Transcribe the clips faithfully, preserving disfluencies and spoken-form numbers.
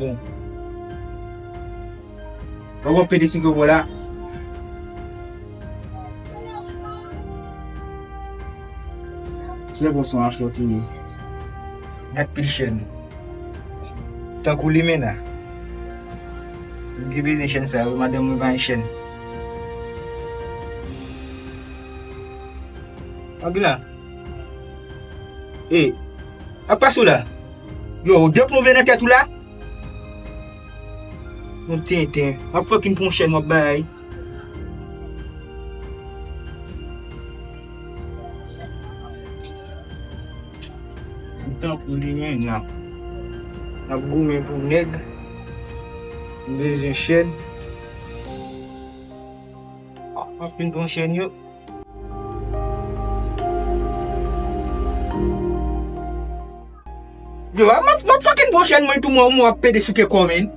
Bon. Ou gon pede sou gwo la. Trè bon son an flòt li ye. Gad pil chèn. Tankou limena. M gen bezwen chèn sa yo, madanm mwen pa gen chèn. Angle la. E, ak pa sou la. Yo, ou deplonbe nan tèt ou la. Yon tenten. W ap fucking pran yon chèn w ap bay. M tankou li menm nan. N ap goumen pou nèg. M bezwen chèn. M ap fin pran chèn yo. Yo, a motherfucking pwochèn mwen tou mwen ou mwen ap pede souke kò men.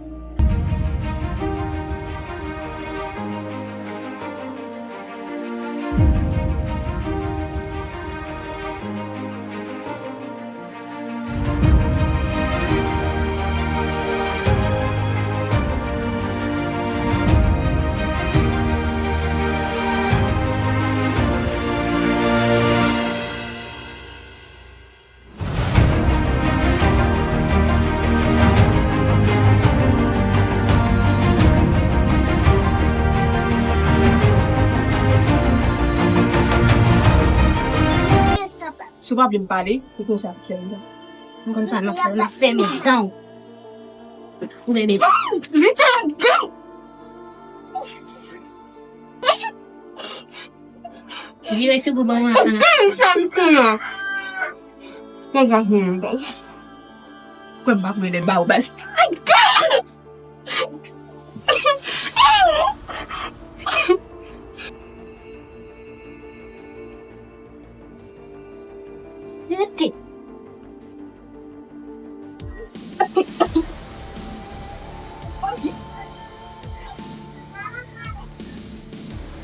Si w pa vle m pale, ou konn sa pou fè m nan. M konn sa m ap fè, m ap fèmen dan w. Ou bebe. Li te dan. Vire figi w ban mwen ap nan. Gade sa m konnen. Mwen pa konnen baz. Kwè m pa konnen de ba w baz. Rete.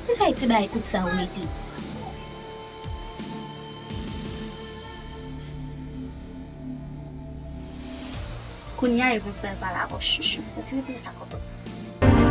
Kisa e ti bagay kout sa ou mete? Kounye a, yo vin fè l pale avè w, chouchou. Retire, retire sa kòb la.